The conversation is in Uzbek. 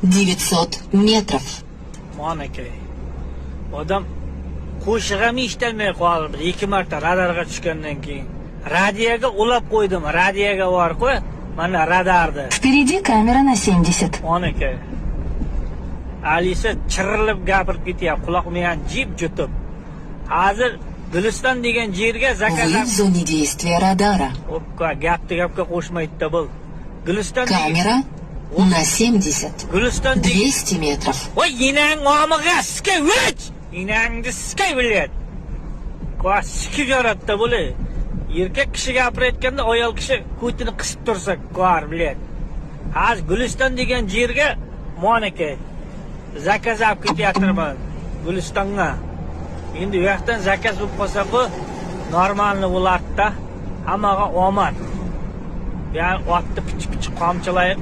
900 метров. Monaka. Odam qo'shiq ham eshitalmay qoldi. Ikki marta radarga tushgandan keyin. Radiyaga ulab qo'ydim. Radiyaga bor-ku, mana radarni. Впереди камера на 70. Onaka. Alisa chirilib gapirib ketyapti. Quloq miyani jip jutib. Hozir Guliston degan yerga Вы zakaz в зоне действия радара. Oppa, gapni gapga qo'shmaydi bu. Guliston degan Камера на 70. Guliston degan 200 метров. Voy, enang omig'a sikay, o'ch! Enangni sikay, блядь. Ko sikib yoratdi bular. Erkak kishi gapirayotganda ayol kishi ko'tini qisib tursa, kor, блядь. Hozir Guliston degan yerga, monaka, zakaz olib ketyapman Gulistonga. Endi u yoqdan zakaz bo'lib qolsa, bu нормальный bo'lardi-da. Hammaga omad. Ya'ni otni pichi-pichi qamchilayib.